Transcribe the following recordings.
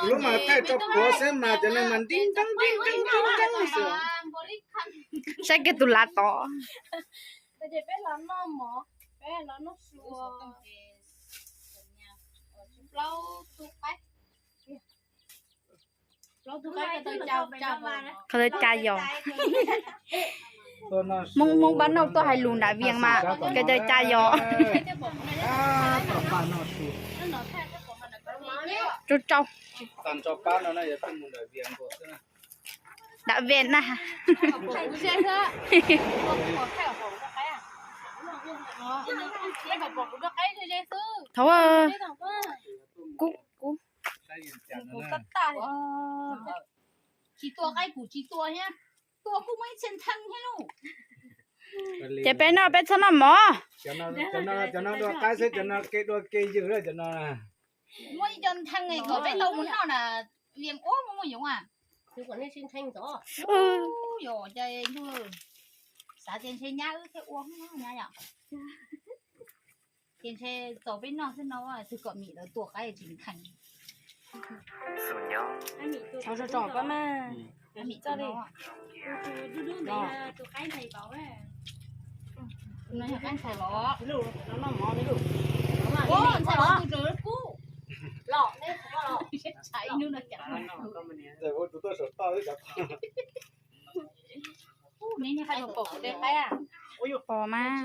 Lub mas thaij rau puav xwb mas cov neeg mas nti nteeb nti nteeb nti nteeb xwb. Saib kiag tus lav tod. Qhov lawv ca yos. Hmoob, Hmoob pab nauj tuaj hais lus nram Vias mas kawg ca yos. Tsau tsau. Nram Vias na. Thaum kuv, kuv Tsis tua qaib kuv tsis tua thiab. Tua kuj muaj ib txhia ntheej thiab lauj. Ces peb noj peb txhob noj mov. Cov no dua qaib xwb, cov no kev dua kev ywg lawm cov no. Muaj ib co ntheej kom peb tau mus noj na, Vias ub muaj muaj yoov a. Yog ces xav tias ntshe nyab wb thiaj ua nyab yom. Ces ntshe txaus peb noj xwb no, twb kom mim lawv tua qaib tsis ntheej. Txaus tsom pab mas. Pom mas.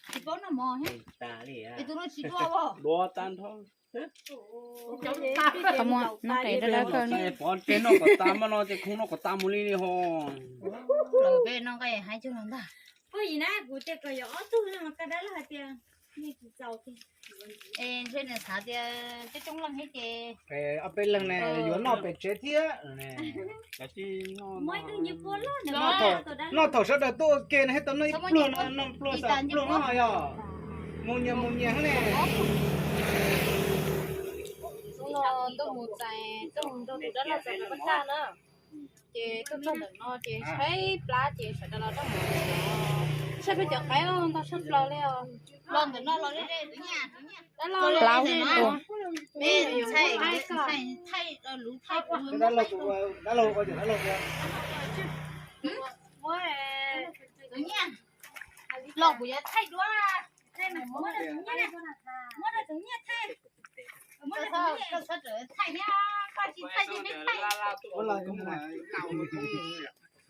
Tsis paub noj mov thiab. Duav tag nrho. Qhov muag noj qes dawb dawb kawg. Pov ces noj kom tas maj no ces khoob noj kom tas mus li li ho. Lawv peb noj nqaij haib cuag no ntag. Koj yim na, kuv tias kom yog ob tug no, koj dab laug hais tias nej tsis txaus tiag. Es ntshe nws xav tias coob coob leej thiab ces ob peb leeg ne yuav noj pem tsev thiab. Noj thaum sawv daws tuaj ua ke no thiaj tau noj ib pluag no, noj pluag xav pluag no yog mus nyias mus nyias ne. Tuaj mus txais, tuaj mus nrog tus dab laug txais paj tsag na. Ces tuaj txog ntawm no ces tshaib plab ces sawv daws los noj mov. Saib peb cov qaib ntau tshaj plaws li os. Los ntawm no los dab laug, dab laug, los kuv yuav thaij duab. Muab rau tus nyiaj thaij, muab rau tus nyiaj thaij, koj tsis thaij ces peb thaij.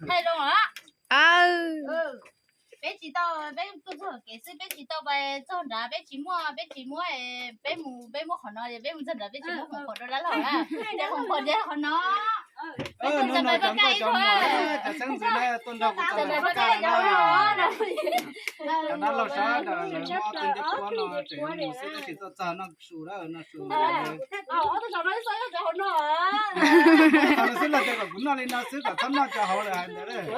Thaij zoo lawm. Peb tsis tau, peb tuaj txog kev xwb, peb tsis tau txog nrad, peb tsis muaj, peb tsis muab, peb mus, peb muab qhov no, peb mus txog nrad peb tsis muab qhov rau dab laug, ces qhov no. Cov xeeb ntxwv na tuaj nrog kuv txog ntawm paj tsag no. Cov dab laug sawv daws lawv muab ob tug ncej puab no tseem mus xwb tab sis tuaj txog noj su lawm, noj su. Thaum lawv xwb los tias kom kuv noj li no xwb kom txhob noj cov hauv lawm hais ntawd.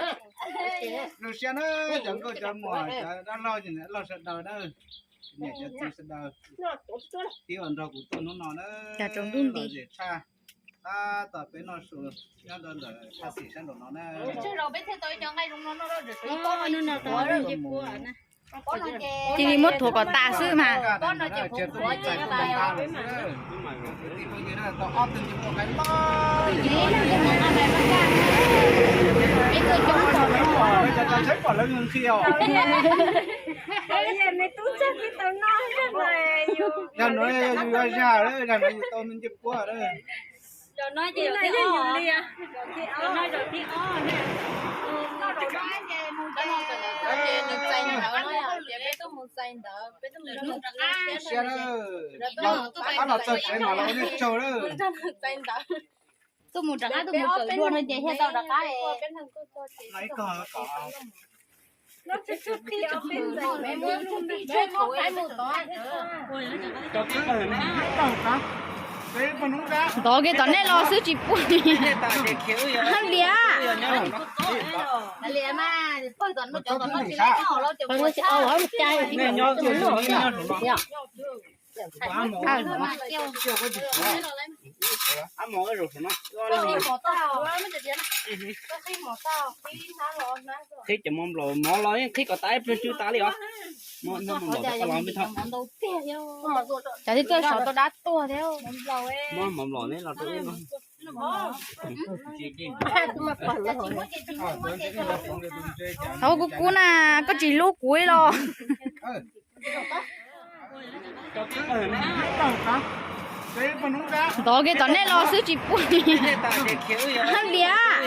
Zoo siab na cov nkauj cov muam cov dab laug ces niam laug sawv daws na, niam cov txiv sawv daws, tib uas nrog kuv tuaj hnub no na, lom zem tshaj. Tab tom peb noj su nyob rau ntawm thaj xim sab nraum no na. Cia li muab thuav kom tas xwb mas. Yog nuav yog yus yuav zag lawm, zag nuav yus tau me ncej puab lawm. Zaum no ces zaum thib ob, zaum no zaum thib ob na. Ces nws txais ntawv no, ces peb tuaj mus txais ntawv, peb tuaj mus txais ntawv. Ab, los txog tsev mas los ua neej tsaug lawm. Txais ntawv. Tuaj mus rov qab, tuaj mus kawm dua no ces thiaj tau rov qab. Cov twb los hais me tsis tau qab. Ntov kiag tom nej los xwb tsis pub li. Liam. Qhib cov mov nplaum, mov los yeej qhib kom tas ib pliag tsw tas li os. Cov tib txawj saum tau dab tuag thiab. Mov nplaum ne los rau wb no. Thaub kub kub na, koj tsis hlub kuv li los? Ntov kiag tom nej los xwb tsis pub li. Liam.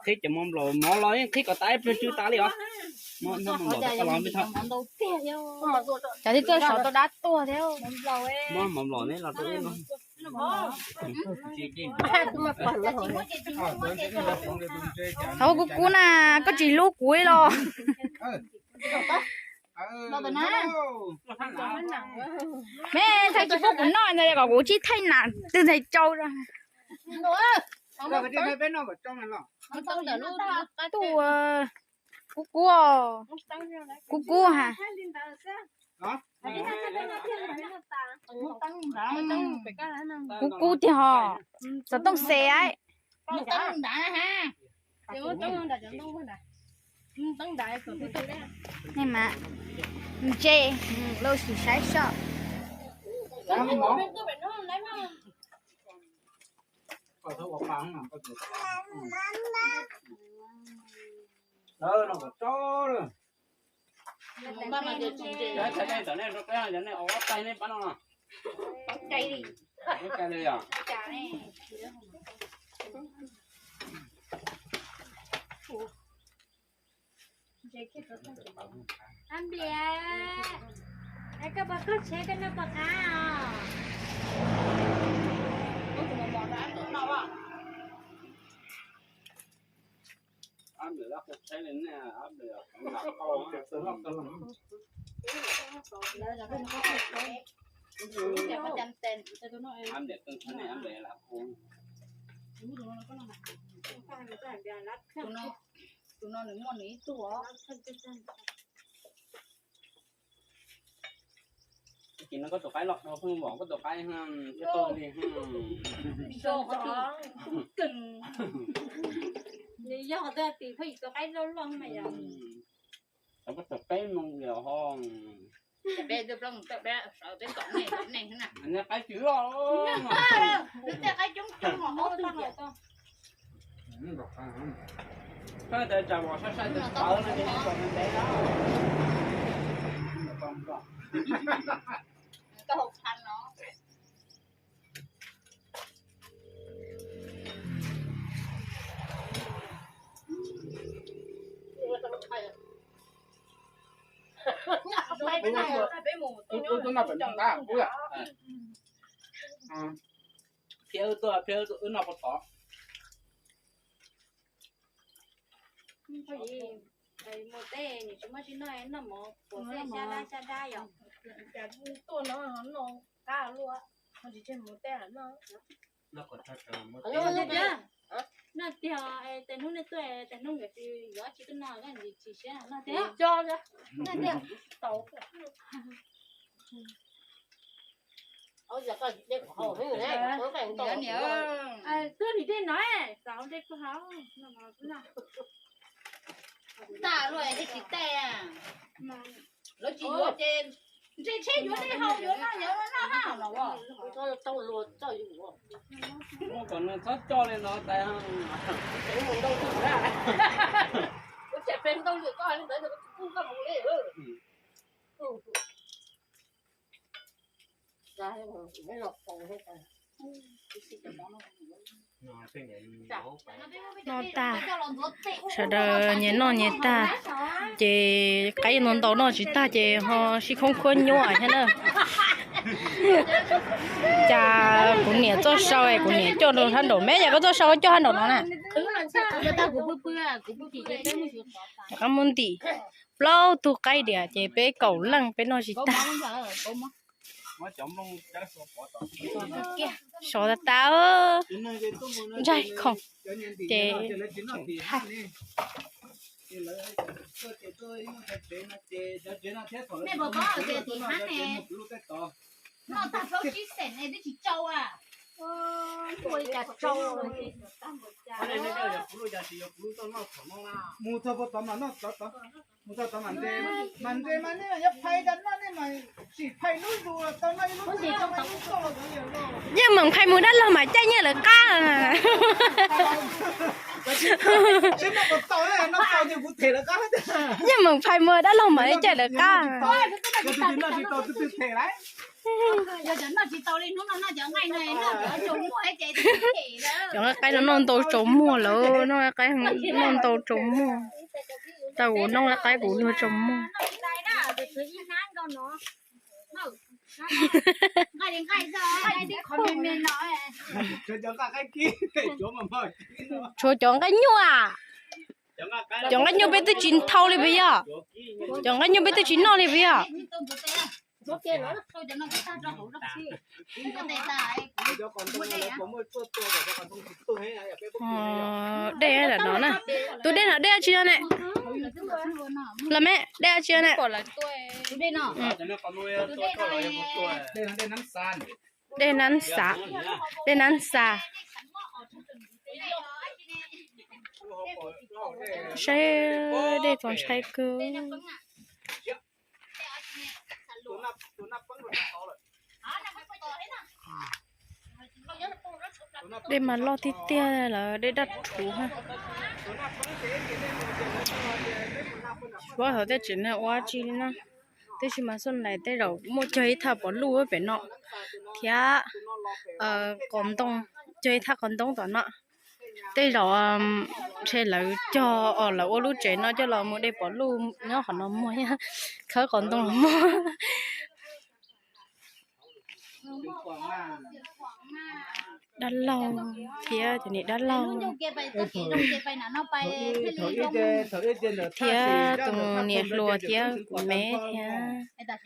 Qhib cov mov nplaum, mov los yeej qhib kom tas ib pliag tsw tas li os. Cov tib txawj saum tau dab tuag thiab. Mov nplaum ne los rau wb no. Thaub kub kub na, koj tsis hlub kuv li los? Me ntxhais tsis pub kuv noj ntag, kom kuv tsib thaij nam twg ntxhais tsau. Tuaj, kub kub, kub kub ha. Kub kub tiag hos. Xov tooj xes. Nej mas ntse, lauj sim saib soj. Tus no nws muaj nws ib tug os. Ces no koj tus qaib los dhau pheej npaum koj tus qaib thiab tau li. Nws yog qhov twg tim pheej tus qaib loj loj mas yog. Koj tus qaib moo yog ho. Qaib tsis loj. Tej qaib coob coob. Koj tes tsam vos sai sai tes pawv no ces tau ntev ntev na. Wb tuaj noj pem no tab ub yom. Thiab wb tuaj, thiab wb noj puag tod. Mus tej nws tsis muaj tsis noj, noj mov puas xej xyab dab xyab dab yom. Cas tuaj no noj qab luaj, ho tsis tseg mus tej noj. Noj tiag, tes hnub nej tuaj, tes hnub nkawd tsis yuav tsis tuaj noj, koj tsis siab noj tiag. Noj tiag. Tuaj vim dej no, xav dej puag hauv. Tag luaj dej tsis tej. Lawv tsis yuav ces ntshe tsheb yuav dej haus yuav noj yuav noj na los. Muab kom nws txhob coj li no tas. Ua cas pes ntau lwm koj li ntawd kuj koj mus li. Noj tag, sawv daws nyias noj nyias tag, ces qaib ntau ntau noj tsis tag ces ho sib khoob khuab nyuaj thiab na. Cas kuv niam txoj sau es kuv niam coj rau sab nraum me, yog koj txoj sau koj coj sab nraum no na. Rov qab muab ntim plaub tug qaib diam ces peb kaum leej peb noj tsis tag. Sov tas tas, ntsaj khoom ces Yeej meem phais mus dab laug mas caij nyiaj lawv qab. Yeej meem phais mus dab laug mas caij lawv qab. Cov nqaij qaib no noj ntau tsaus muag lawm, noj nqaij qaib noj ntau tsaus muag. Tau kuv noj nqaij qaib kuv luag tsaus muag. Tshuav cov nqaij nyuaj, cov nqaij nyuaj peb twb tsis thau li puas yog? Cov nqaij nyuaj peb twb tsis noj li puas yog? Dej lam no na. Tus dej no dej dab tsi no ne? Los me, dej dab tsi no ne? Dej nab xav, dej nab xav. Saib dej txaus ntshai kawg. Dej mas loj tiag tiag lawm, dej daj rhuv. Tsis paub hauv tej tsev neeg ua tsi li na. Tab sis mas xoj nais tej zaum muaj cog ib thaj pov luj pem no thiab qos ntoo, cog ib thaj qos ntoo tom no. Tej zaum ntshe lawv cog os, lawv ua lub tsev no coj los mus de pov luj nyob qhov no muag, khawb qos ntoo los muag. Dab laug thiab cov niam dab laug thiab tus niam hluas thiab kuv me thiab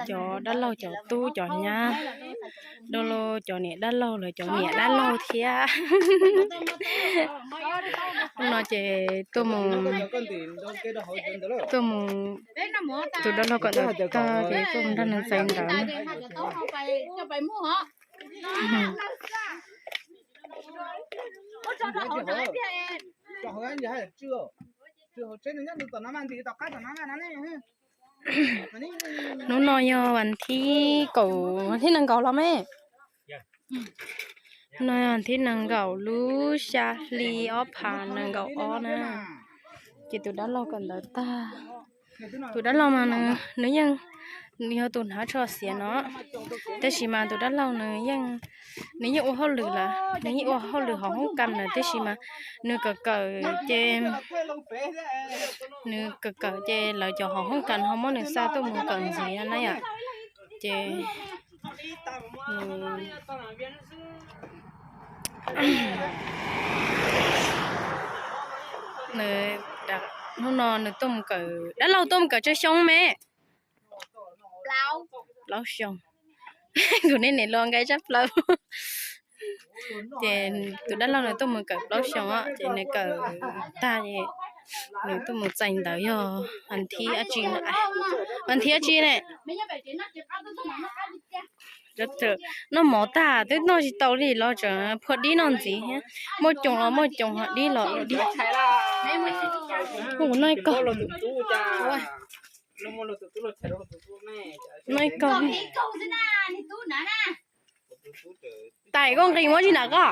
cov dab laug cov tub cov nyab, dab laug cov niam dab laug lawv cov niam dab laug thiab. Hnub no ces tuaj mus, tuaj mus, tus dab laug kom ntawd tag ces tuaj mus nrog nws txais ntawv na. Hnub no yog vas thib kaum, vas thib nees nkaum los me. No yog vas thib nees nkaum lub xya hli ob phav nees nkaum ob na. Ces tus dab laug kom ntawv tag. Tus dab laug mas nws yeej, nws yog tus hnav tsho xiav no, tab sis mas tus dab laug nws yeej, nws yeej ua hauj lwm lawm, nws yeej ua hauj lwm hauv hoob kas lawm, tab sis mas nws kawm kawm ces, nws kawm kawm ces lawv cov hauv hoob kas ho muab nws xa tuaj mus kawm ntxiv na yom. Ces nws, hnub no nws tuaj mus kawm, dab laug tuaj mus kawm tsawg xyoo me? Plaub xyoo. Kuv niam niam luag nqaij tsab plaws. Ces tus dab laug nws tuaj mus kawm plaub xyoo os, ces nws kawm tag es nws tuaj mus txais ntawv yog vas thib dab tsi, vas thib dab tsi ne? Noj mov tag twb noj tsis tau li los tseem phua dib noj ntxiv thiab. Muaj coos los muaj coos, ho dib los ua dib. Noj ib kaug, noj ib kaug. Tais koj nqis muab tsis nram koj.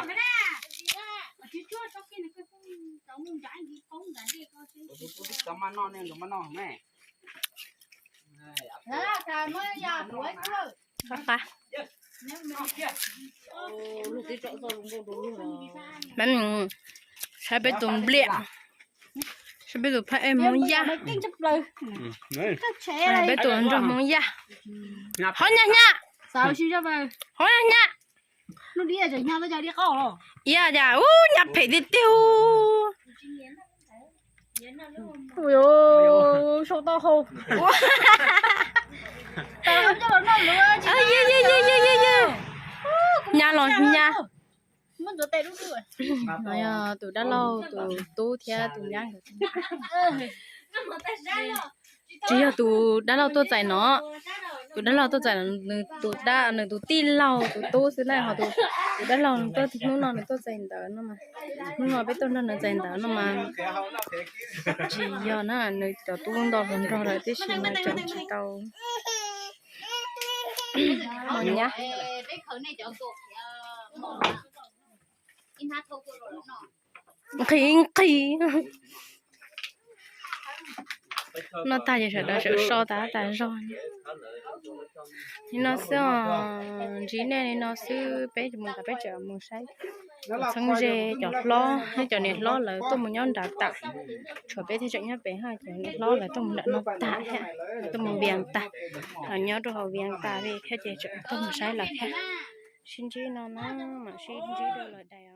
Saib peb tus npliam, Peb tus phab ej Hmoob Yaj, peb tus nrog Hmoob Yaj. Hov nyaj nyaj, hov nyaj nyaj, ib yam ub nyaj phem tiag tiag. Sau tau hau. Nyab los nyab. No yog tus dab laug tus tub thiab tus nyab nkawd. Tsis yog tus dab laug tuaj txais no, tus dab laug tuaj txais no nws tus dab, nws tus tij laug tus tub xwb na, ho tus dab laug tuaj hnub no nws tuaj txais ntawv no mas, hnub no peb tuaj nrog nws txais ntawv no mas tsis yog na, nws cov tub nto hluas nraug lawm tib si mas tseem tsis tau. Nyab nqhis nqhis. Noj tag ces sawv daws sawv so tas tas zog li no xwb os. Ntsib nej li no xwb, peb mus tas peb tseem mus saib txheeb ze cov hlob thiab cov niam hlob lawv tuaj mus nyob nrad tas. Tshuav peb thiaj tseem nyob pem, cov niam hlob lawv tuaj mus nram no tas thiab, lawv tuaj mus Vias tas. Lawv nyob rau hauv Vias tas li thiab ces tseem tuaj mus saib lawv thiab. Sib ntsib no na, mam sib ntsib dua lawm daim.